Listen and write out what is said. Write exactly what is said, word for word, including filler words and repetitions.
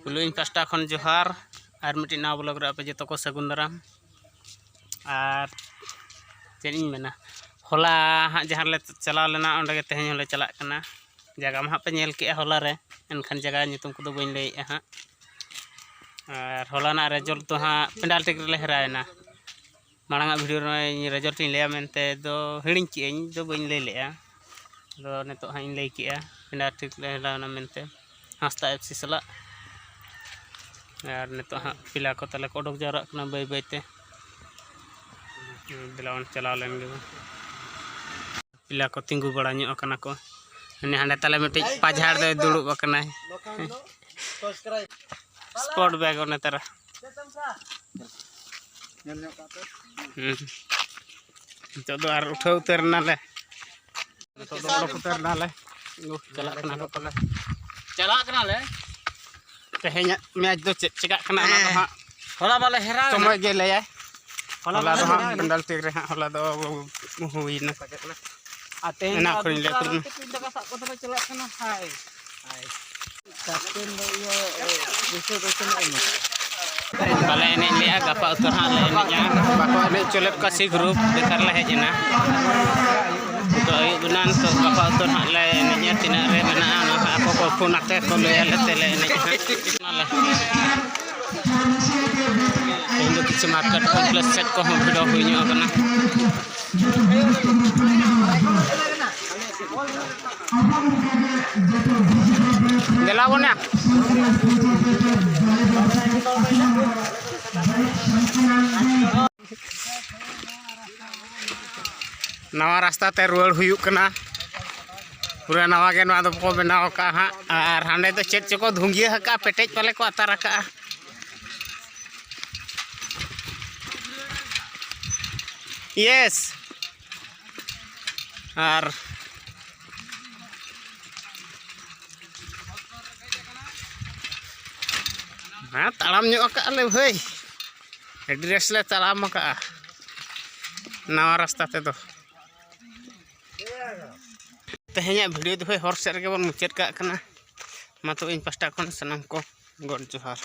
ᱯᱩᱭᱞᱩ ᱤᱧ ᱯᱟᱥᱴᱟ ᱠᱷᱚᱱ ᱡᱚᱦᱟᱨ, ᱟᱨ ᱢᱤᱫᱴᱤᱡ ᱱᱟᱣᱟ ᱵᱞᱚᱜ ᱨᱮ ᱟᱯᱮ ᱡᱚᱛᱚ ᱠᱚ ᱥᱟᱹᱜᱩᱱ ᱫᱟᱨᱟᱢ᱾ ᱟᱨ ᱪᱮᱫ ᱤᱧ ᱢᱮᱱᱟ, ᱦᱚᱞᱟ ᱦᱟᱸᱜ ᱡᱟᱦᱟᱸ ᱨᱮᱞᱮ ᱪᱟᱞᱟᱣ ᱞᱮᱱᱟ, ᱚᱸᱰᱮ ᱜᱮ ᱛᱮᱦᱮᱧ ᱦᱚᱸᱞᱮ ᱪᱟᱞᱟᱜ ᱠᱟᱱᱟ᱾ ᱡᱟᱭᱜᱟ ᱢᱟ ᱦᱟᱸᱜ ᱯᱮ ᱧᱮᱞ ᱠᱮᱜᱼᱟ ᱦᱚᱞᱟ ᱨᱮ, ᱮᱱᱠᱷᱟᱱ ᱡᱟᱭᱜᱟ ᱧᱩᱛᱩᱢ ᱠᱚᱫᱚ ᱵᱟᱹᱧ ᱞᱟᱹᱭᱮᱜᱼᱟ ᱦᱟᱸᱜ᱾ ᱟᱨ ᱦᱚᱞᱟᱱᱟᱜ ᱨᱮᱡᱟᱞᱴ ᱫᱚ ᱦᱟᱸᱜ ᱯᱮᱱᱟᱞᱴᱤ ᱨᱮᱞᱮ ᱦᱮᱨᱟᱣᱮᱱᱟ᱾ ᱢᱟᱲᱟᱝᱟᱜ ᱵᱷᱤᱰᱤᱭᱳ ᱨᱮ ᱨᱮᱡᱟᱞᱴ ᱤᱧ ᱞᱟᱹᱭᱟ ᱢᱮᱱᱛᱮ ᱫᱚ ᱦᱤᱲᱤᱧ ᱠᱮᱜᱼᱟᱹᱧ, ᱫᱚ ᱵᱟᱹᱧ ᱞᱟᱹᱭ ᱞᱮᱜᱼᱟ᱾ ᱟᱫᱚ ᱱᱤᱛᱚᱜ ᱦᱟᱸᱜ ᱤᱧ ᱞᱟᱹᱭ ᱠᱮᱜᱼᱟ, ᱯᱮᱱᱟᱞᱴᱤ ᱨᱮᱞᱮ ᱦᱮᱨᱟᱣᱮᱱᱟ ᱢᱮᱱᱛᱮ ᱦᱟᱸᱥᱫᱟ ᱮᱯᱷ ᱥᱤ ᱥᱟᱞᱟᱜ᱾ ᱟᱨ ᱱᱤᱛᱚᱜ ᱦᱟᱸᱜ ᱯᱞᱮᱭᱟᱨ ᱠᱚ ᱛᱟᱞᱮ ᱠᱚ ᱚᱰᱚᱠ ᱡᱟᱣᱨᱟᱜ ᱠᱟᱱᱟ ᱵᱟᱹᱭ ᱵᱟᱹᱭ ᱛᱮ᱾ ᱫᱮᱞᱟ ᱵᱚᱱ ᱪᱟᱞᱟᱣ ᱞᱮᱱ ᱜᱮ᱾ ᱯᱞᱮᱭᱟᱨ ᱠᱚ ᱛᱤᱸᱜᱩ ᱵᱟᱲᱟ ᱧᱚᱜ ᱟᱠᱟᱱᱟ ᱠᱚ᱾ ᱩᱱᱤ ᱦᱟᱸᱰᱮ ᱛᱟᱞᱮ ᱢᱤᱫᱴᱤᱡ ᱯᱟᱡᱷᱟᱲ ᱫᱚᱭ ᱫᱩᱲᱩᱵ ᱟᱠᱟᱱᱟᱭ᱾ ᱥᱯᱳᱨᱴ ᱵᱮᱜᱽ ᱚᱱᱮ ᱛᱟᱨᱟ᱾ ᱦᱩᱸ᱾ ᱱᱤᱛᱚᱜ ᱫᱚ ᱟᱨ ᱩᱴᱷᱟᱹᱣ ᱩᱛᱟᱹᱨ ᱮᱱᱟᱞᱮ᱾ ᱱᱤᱛᱚᱜ ᱫᱚ ᱚᱰᱚᱠ ᱩᱛᱟᱹᱨ ᱮᱱᱟᱞᱮ᱾ ᱩᱦ, ᱪᱟᱞᱟᱜ ᱠᱟᱱᱟ ᱠᱚ ᱯᱟᱞᱮ᱾ ᱪᱟᱞᱟᱜ ᱠᱟᱱᱟᱞᱮ᱾ ᱛᱮᱦᱮᱧᱟᱜ ᱢᱮᱪ ᱫᱚ ᱪᱮᱫ ᱪᱮᱠᱟᱜ ᱠᱟᱱᱟ, ᱚᱱᱟ ᱫᱚ ᱦᱮᱸ᱾ ᱦᱟᱸᱜ ᱦᱚᱞᱟ ᱢᱟᱞᱮ ᱦᱮᱨᱟᱣ ᱮᱱᱟ᱾ ᱥᱚᱢᱚᱭ ᱜᱮ ᱞᱟᱹᱭᱟᱭ᱾ ᱦᱚᱞᱟ ᱦᱚᱞᱟ ᱫᱚ ᱢᱟᱞᱮ ᱦᱟᱸᱜ ᱦᱮᱨᱟᱣ ᱮᱱᱟ᱾ ᱯᱮᱱᱟᱞᱴᱤ ᱨᱮ ᱦᱟᱸᱜ ᱦᱚᱞᱟ ᱫᱚ ᱦᱩᱭᱱᱟ᱾ ᱟᱨ ᱛᱮᱦᱮᱧ ᱮᱱᱟ ᱫᱚ ᱠᱷᱚᱱ ᱞᱟᱹᱭ ᱫᱚᱥᱨᱟ ᱠᱚᱫᱚ᱾ ᱫᱚ ᱴᱤᱯᱤᱱ ᱫᱟᱠᱟ ᱥᱟᱵ ᱠᱟᱛᱮ ᱞᱮ ᱪᱟᱞᱟᱜ ᱠᱟᱱᱟ᱾ ᱦᱟᱭ᱾ ᱦᱟᱭ᱾ ᱠᱟᱯᱴᱮᱱ ᱫᱚ ᱤᱭᱟᱹ, ᱮ, ᱯᱩᱭᱥᱟᱹ ᱫᱚ ᱛᱤᱱᱟᱹᱜ ᱮᱢ ᱮᱢᱟ? ᱵᱟᱞᱮ ᱮᱱᱮᱡ ᱞᱮᱜᱼᱟ, ᱜᱟᱯᱟ ᱩᱛᱟᱹᱨ ᱦᱟᱸᱜ ᱞᱮ ᱮᱱᱮᱡᱼᱟ᱾ ᱵᱟᱠᱚ ᱮᱱᱮᱡ ᱦᱚᱪᱚ ᱞᱮᱫ ᱠᱚᱣᱟ ᱥᱤ ᱜᱨᱩᱯ, ᱵᱮᱠᱟᱨ ᱞᱮ ᱦᱮᱡ ᱮᱱᱟ᱾ ᱱᱤᱛᱚᱜ ᱟᱹᱭᱩᱵ ᱮᱱᱟ, ᱱᱤᱛᱚᱜ ᱜᱟᱯᱟ ᱩᱛᱟᱹᱨ ᱦᱟᱸᱜ ᱞᱮ ᱮᱱᱮᱡᱼᱟ᱾ ᱛᱤᱱᱟᱹᱜ ᱨᱮ ᱢᱮᱱᱟᱜᱼᱟ, ᱚᱱᱟ ᱦᱟᱸᱜ ᱟᱠᱚ ᱠᱚ ᱯᱷᱳᱱ ᱟᱛᱮ ᱠᱚ ᱞᱟᱹᱭ ᱟᱞᱮ ᱛᱮᱞᱮ ᱮᱱᱮᱡᱼᱟ ᱦᱟᱸᱜ᱾ ᱚᱱᱟᱞᱮ ᱛᱮᱦᱮᱧ ᱫᱚ ᱠᱤᱪᱷᱩ ᱢᱟᱨᱠᱮᱴ ᱠᱚᱢᱯᱞᱮᱠᱥ ᱥᱮᱫ ᱠᱚᱦᱚᱸ ᱵᱷᱤᱲ ᱦᱩᱭ ᱧᱚᱜ ᱟᱠᱟᱱᱟ᱾ ᱫᱮᱞᱟ ᱵᱚᱱᱟ᱾ ᱱᱟᱣᱟ ᱨᱟᱥᱛᱟ ᱛᱮ ᱨᱩᱣᱟᱹᱲ ᱦᱩᱭᱩᱜ ᱠᱟᱱᱟ᱾ ᱯᱩᱨᱟᱹ ᱱᱟᱣᱟ ᱜᱮ ᱱᱚᱣᱟ ᱫᱚᱠᱚ ᱵᱮᱱᱟᱣ ᱟᱠᱟᱫᱼᱟ ᱦᱟᱸᱜ᱾ ᱟᱨ ᱦᱟᱸᱰᱮ ᱫᱚ ᱪᱮᱫ ᱪᱚᱠᱚ ᱫᱷᱩᱝᱜᱤᱭᱟᱹ ᱟᱠᱟᱫᱼᱟ, ᱯᱮᱴᱮᱡ ᱯᱟᱞᱮ ᱠᱚ ᱟᱛᱟᱨ ᱟᱠᱟᱫᱼᱟ᱾ ᱤᱭᱮᱥ᱾ ᱟᱨ ᱦᱮᱸ, ᱛᱟᱲᱟᱢ ᱧᱚᱜ ᱟᱠᱟᱫ ᱞᱮ ᱵᱷᱟᱹᱭ, ᱟᱹᱰᱤ ᱨᱮᱥ ᱞᱮ ᱛᱟᱲᱟᱢ ᱟᱠᱟᱫᱼᱟ ᱱᱟᱣᱟ ᱨᱟᱥᱛᱟ ᱛᱮᱫᱚ᱾ ᱛᱮᱦᱮᱧᱟᱜ ᱵᱷᱤᱰᱤᱭᱳ ᱫᱚ ᱵᱷᱟᱹᱭ ᱦᱚᱨ ᱥᱮᱫ ᱨᱮᱜᱮ ᱵᱚᱱ ᱢᱩᱪᱟᱹᱫ ᱠᱟᱜ ᱠᱟᱱᱟ᱾ ᱢᱟ ᱛᱚᱵᱮ ᱤᱧ ᱯᱟᱥᱴᱟ ᱠᱷᱚᱱ ᱥᱟᱱᱟᱢ ᱠᱚ ᱜᱚᱰ ᱡᱚᱦᱟᱨ᱾